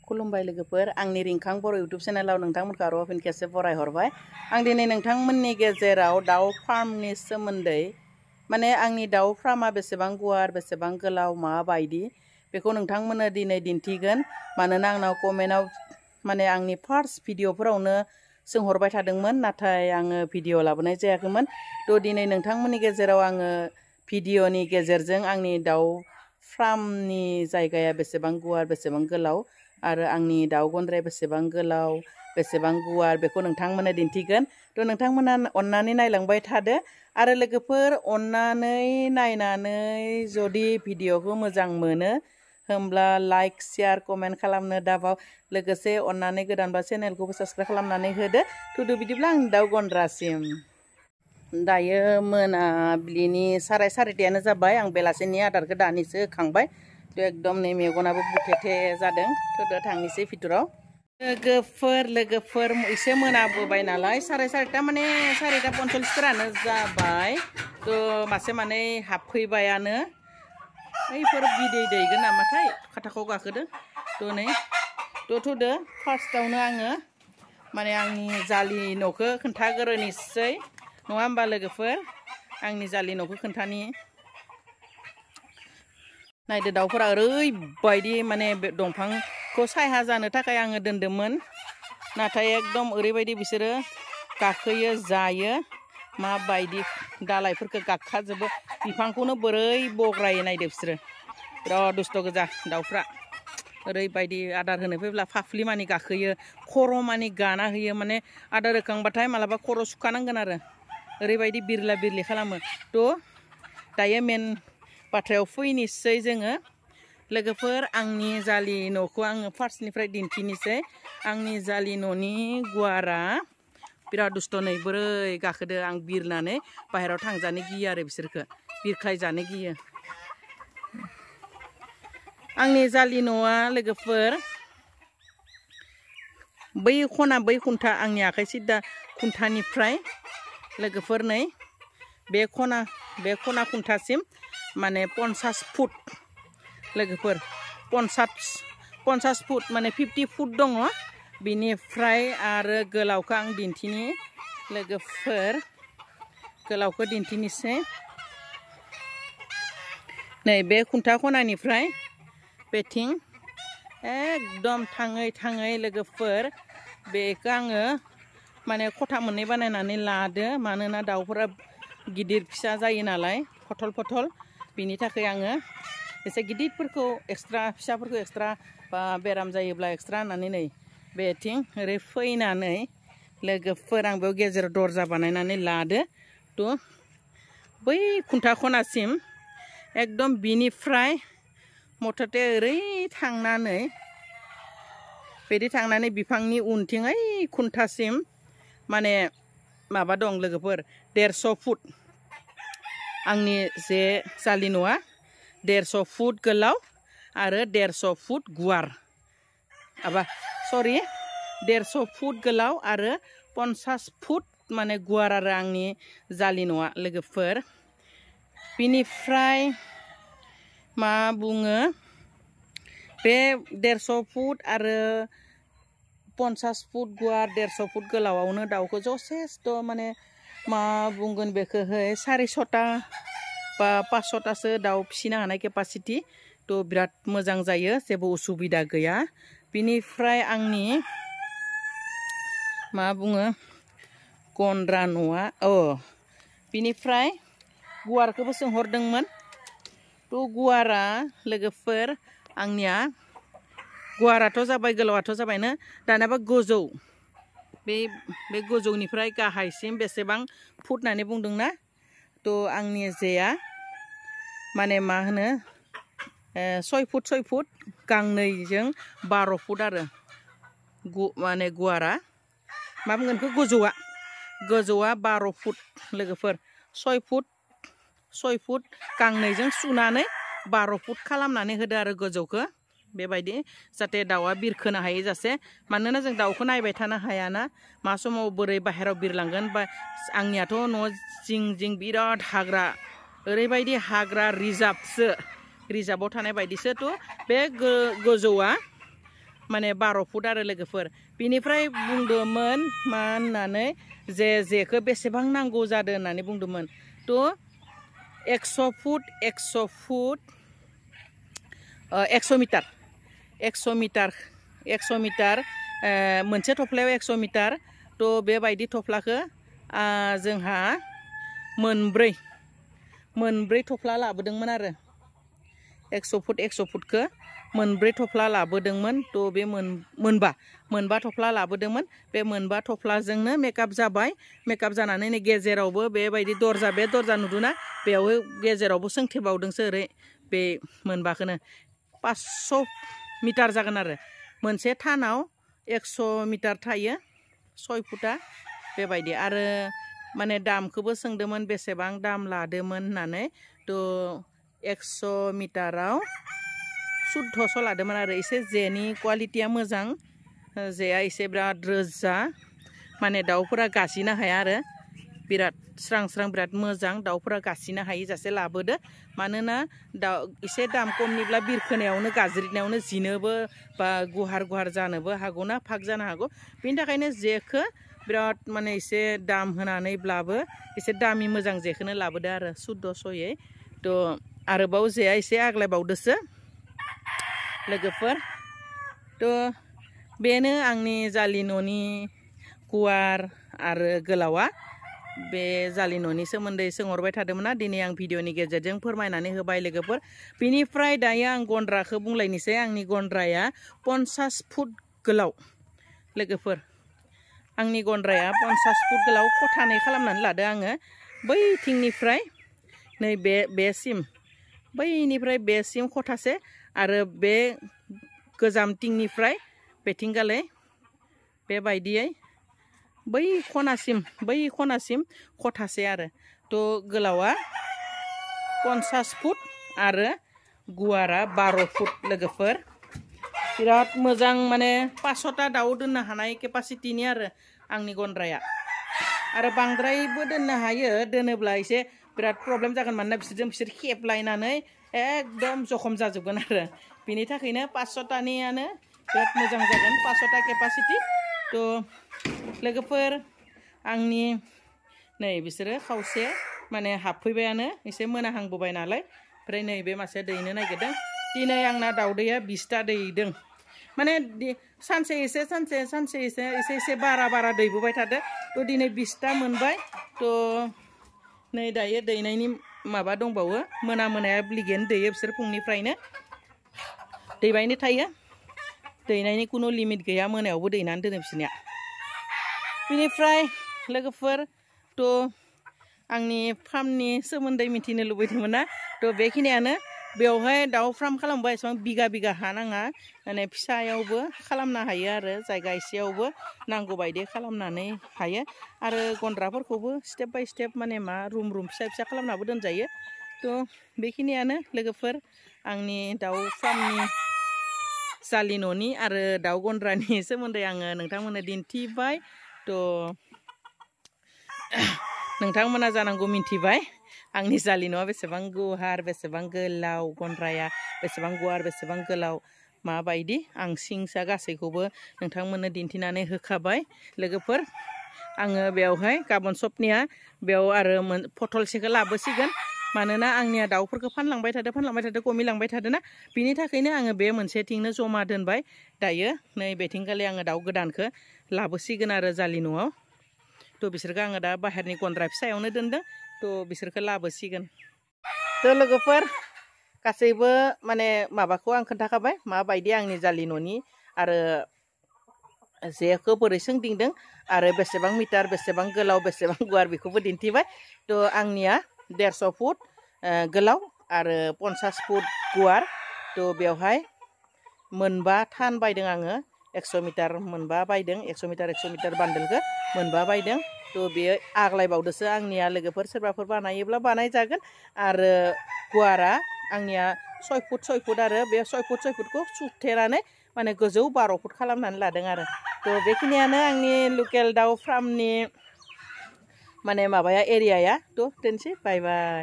खुलुमबाय लोगोफोर आंनि रिंखां बर' इउट्यूब चेनेलाव नोंथांमोनखौ आरो फिन खेबसे बराय हरबाय आं दिनै नोंथांमोननि गेजेराव दाउ फार्मनि सोमोन्दै माने आंनि दाउ फार्मा बेसेबां गुवार बेसेबां गोलाव माबायदि बेखौ नोंथांमोननो दिनै दिन्थिगोन मानोना आंनाव कमेन्टआव माने आंनि फार्स्ट भिडिअफोरावनो सोंहरबाय थादोंमोन नाथाय आङो भिडिअ लाबोनाय जायाखैमोन थ' दिनै नोंथांमोननि गेजेराव आङो भिडिअनि गेजेरजों आंनि दाउ फार्मनि जायगाया बेसेबां गुवार बेसेबां गोलाव आरो आंनि दाउ गन्द्राया बेसेबां गोलाव बेसेबां गुवार बेखौ नोंथांमोननो दिन्थिगोन थ' नोंथांमोना अन्नानै नायलांबाय थादो आरो लोगोफोर अन्नानै नायनानै जुदि भिडिअखौ मोजां मोनो होमब्ला लाइक शेयार कमेन्ट खालामनो दाबाव लोगोसे अन्नानै गोदानबा चेनेलखौबो साबस्क्राइब खालामनानै होदो थुदो बिदिब्ला आं दाउ गन्द्रासिम दायो मोनाबिलिनि 3:30 जाबाय आं बेलासिनि आदारखौ दानिसो खांबाय थ' एकदम नै मेगनाबो बुथेथे जादों थुदो थांनिसै भितराव लोगोफोर एसे मोनाबोबाय नालाय 3:30 माने 4:45 जाबाय थ' मासे मानै हाबफैबायानो बैफोर बिदै दैगोन नामाथाय खाथाखौ गाखोदो थ' नै थुदो फार्स्टआवनो आङो माने आंनि जालि न'खौ खोन्थाग्रोनोसै नङा होमबा लोगोफोर आंनि जालि न'खौ खोन्थानि नायदो दाउफोरा ओरैबायदि माने दंफांखौ सायहा जानो थाखाय आङो दोन्दोंमोन नाथाय एकदम ओरैबायदि बिसोरो गाखोयो जायो माबायदि दालाइफोरखौ गाखोजोबो बिफांखौनो बोरै बग्रायो नायदो बिसोरो बिराद दुस्त गोजा दाउफ्रा ओरैबायदि आदार होनो फैब्ला फाफ्लि मानि गाखोयो खर' मानि गाना होयो माने आदार होखांबाथाय मालाबा खर' सुखानांगोन आरो ओरैबायदि बिरला बिरलि खालामो थ' दायो मेन बाथ्रायाव फैनोसै जोङो लोगोफोर आंनि जालि न'खौ आङो फार्स्टनिफ्राय दिन्थिनोसै आंनि जालि न'नि गुवारा बिराद दुस्त नै बोरै गाखोदो आं बिरनानै बाहेरायाव थांजानो गियो आरो बिसोरखौ बिरख्लायजानो गियो आंनि जालि न'आ लोगोफोर बै खना बै खुन्था आंनि आखाइ सिदा खुन्थानिफ्राय लोगोफोर नै बे खना खुन्थासिम माने 50 फुट लोगोफोर 50 फुट माने 50 फुट दङ बिनिफ्राय आरो गोलावखौ आं दिन्थिनि लोगोफोर गोलावखौ दिन्थिनोसै नै बे खुन्था खनानिफ्राय बेथिं एकदम थाङै लोगोफोर बेखौ आङो माने खथा मोननै बानायनानै लादो मानोना दाउफोरा गिदिर फिसा जायो नालाय फथल बिनि थाखाय आङो एसे गिदिरफोरखौ एक्सट्रा फिसाफोरखौ एक्सट्रा बा बेराम जायोब्ला एक्सट्रा होननानै नै बेथिं ओरै फैनानै लोगोफोर आं बेयाव गेजेर दरजा बानायनानै लादो थ' बै खुन्था खनासिम एकदम बिनिफ्राय मथथे ओरै थांनानै बिदि थांनानै बिफांनि उनथिं ओइ खुन्थासिम माने माबा दं लोगोफोर 150 फुट आंनि जे जालि न'आ 150 फुट गोलाव आरो 150 फुट गुवार 150 फुट गोलाव आरो 50 फुट माने गुवार आरो आंनि जालि न'आ लोगोफोर बिनिफ्राय मा बुङो बे 150 फुट आरो 50 फुट गुवार 150 फुट गोलावावनो दाउखौ जथेस्थ' माने मा बुंगोन बेखौहाय 400टा बा 500टासो दाउ फिसिनो हानाय केपासिटि थ' बिराद मोजां जायो जेबो उसुबिदा गैया बिनिफ्राय आंनि मा बुङो गन्द्रा न'आ बिनिफ्राय गुवारखौबो सोंहरदोंमोन थ' गुवारा लोगोफोर आंनिया गुवाराथ' जाबाय गोलावाथ' जाबायनो दानाबा गोजौ बे गोजौनिफ्राय गाहायसिम बेसेबां फुट होननानै बुंदोंना थ' आंनि जेया माने मा होनो 6 फुट गांनैजों 12 फुट आरो माने गुवारा मा बुंगोन बेखौ गोजौआ 12 फुट लोगोफोर 6 फुट गांनैजों सुनानै 12 फुट खालामनानै होदो आरो गोजौखौ बेबायदि जाहाथे दाउआ बिरखोनो हायै जासे मानोना जों दाउखौ नायबाय थानो हायाना मा समाव बोरै बाहेरायाव बिरलांगोन बा आंनियाथ' न' जिं बिराद हाग्रा ओरैबायदि हाग्रा रिजार्भआव थानाय बायदिसो थ' बे गोजौआ माने 12 फुट आरो लोगोफोर बिनिफ्राय बुंदोंमोन मा होननानै जेखौ बेसेबां नांगौ जादों होननानै बुंदोंमोन थ' 100 foot 100 foot 100 metre 100 metre 100 metre मोनसे थफ्लायाव 100 मिटार थ' बेबायदि थफ्लाखौ जोंहा मोनब्रै थफ्ला लाबोदोंमोन आरो 100 फुट 100 फुटखौ मोनब्रै थफ्ला लाबोदोंमोन थ' बे मोनबा थफ्ला लाबोदोंमोन बे मोनबा थफ्लाजोंनो मेकआप जाबाय मेकआप जानानै गेजेरावबो बेबायदि बे दरजा नुदोंना बेयाव गेजेरावबो सोंथेबावदोंसो ओरै बे मोनबाखौनो 500 मिटार जागोन आरो मोनसे थानाव 100 मिटार थायो 6 फुटा बेबायदि आरो माने दामखौबो सोंदोंमोन बेसेबां दाम लादोंमोन होननानै थ' 100 मिटाराव 1400 लादोंमोन आरो एसे जेनि क्वालिटिया मोजां जेया एसे बिराद रोजा माने दाउफोरा गासिनो हाया आरो बिराद स्रां बिराद मोजां दाउफोरा गासिनो हायि जासे लाबोदो मानोना एसे दाम खमनिब्ला बिरखोनायावनो गाज्रिनायावनो जिनोबो बा गुवार जानोबो हागौना फाग जानो हागौ बेनि थाखायनो जेखौ बिराद माने एसे दाम होनानैब्लाबो एसे दामि मोजां जेखौनो लाबोदो आरो 1400यै थ' आरोबाव जेया एसे आग्लायबावदोसो लोगोफोर थ' बेनो आंनि जालि न'नि गुवार आरो गोलावा बे जालि न'नि सोमोन्दै सोंहरबाय थादोंमोन ना दिनै आं भिडिअनि गेजेरजों फोरमायनानै होबाय लोगोफोर बिनिफ्राय दायो आं गन्द्राखौ बुंलायनोसै आंनि गन्द्राया 50 फुट गोलाव लोगोफोर आंनि गन्द्राया 50 फुट गोलाव खथानै खालामनानै लादो आङो बैथिंनिफ्राय नै बेसिम बैनिफ्राय बेसिम खथासे आरो बे गोजाम थिंनिफ्राय बेथिंगाले बेबायदियै बै खनासिम खथासे आरो थ' गोलावा 50 फुट आरो गुवारा 12 फुट लोगोफोर बिराद मोजां माने 500टा दाउ दोननो हानाय केपासिटिनि आरो आंनि गन्द्राया आरो बांद्रायबो दोननो हायो दोनोब्ला एसे बिराद प्रब्लेम जागोन मानोना बिसोर खेबलायनानै एकदम जखम जाजोबगोन आरो बिनि थाखायनो 500टानियानो बिराद मोजां जागोन 500टा केपासिटि थ' लोगोफोर आंनि नै बिसोरो खावसे माने हाबफैबायानो एसे मोनाहांबोबाय नालाय ओमफ्राय नै बे मासेया दैनो नागिरदों दिनै आंना दाउदैया 20टा दैदों माने सानसे एसे बारा दैबोबाय थादो थ' दिनै 20टा मोनबाय थ' नै दायो दैनायनि माबा दंबावो मोनाया ब्लिगेन दैयो बिसोर फुंनिफ्रायनो दैबायनो थायो दैनायनि खुनु लिमिट गैया मोनायावबो दैनानै दोनो बिसोरनिया बिनिफ्राय लोगोफोर थ' आंनि फार्मनि सोमोन्दै मिथिनो लुबैदोंमोन ना थ' बेखिनियानो बेवहाय दाउ फार्म खालामबा एसेबां बिगा हा नाङा माने फिसायावबो खालामनो हायो आरो जायगा एसेयावबो नांगौ बायदि खालामनानै हायो आरो गन्द्राफोरखौबो स्टेप बाय स्टेप माने मा रुम फिसा खालामनाबो दोनजायो थ' बेखिनियानो लोगोफोर आंनि दाउ फार्मनि जालि न'नि आरो दाउ गन्द्रानि सोमोन्दै आङो नोंथांमोननो दिन्थिबाय थ' नोंथांमोना जानांगौ मिन्थिबाय आंनि जालि न'आ बेसेबां गुवार बेसेबां गोलाव गन्द्राया बेसेबां गुवार बेसेबां गोलाव माबायदि आं सिंसा गासैखौबो नोंथांमोननो दिन्थिनानै होखाबाय लोगोफोर आङो बेवहाय गाबोन सबनिया बेयाव आरो फटलसेखौ लाबोसिगोन मानोना आंनिया दाउफोरखौ फानलांबाय थादो कमिलांबाय थादोना बिनि थाखायनो आङो बे मोनसेथिंनो जमा दोनबाय दायो नै बेथिंखालि आङो दाउ गोदानखौ लाबोसिगोन आरो जालि न'आव थ' बिसोरखौ आङो दा बाहेरनि गन्द्रा फिसायावनो दोनदों थ' बिसोरखौ लाबोसिगोन थ' लोगोफोर गासैबो माने माबाखौ आं खोन्थाखाबाय माबायदि आंनि जालि न'नि आरो जेखौ बोरै सोंदिंदों आरो बेसेबां मिटार बेसेबां गोलाव बेसेबां गुवार बेखौबो दिन्थिबाय थ' आंनिया 150 फुट गोलाव आरो 50 फुट गुवार थ' बेवहाय मोनबा थान बायदों आङो 100 मिटार मोनबा बायदों 100 मिटार बान्डलखौ मोनबा बायदों थ' बेयो आग्लायबावदोसो आंनिया लोगोफोर सोरबाफोर बानायोब्ला बानायजागोन आरो गुवारा आंनिया 6 फुट आरो बे 6 फुटखौ सुथेनानै माने गोजौ 12 फुट खालामनानै लादों आरो थ' बेखिनियानो आंनि लकेल दाउ फार्मनि माने माबाया एरियाया थ' दोनसै बाय बाय।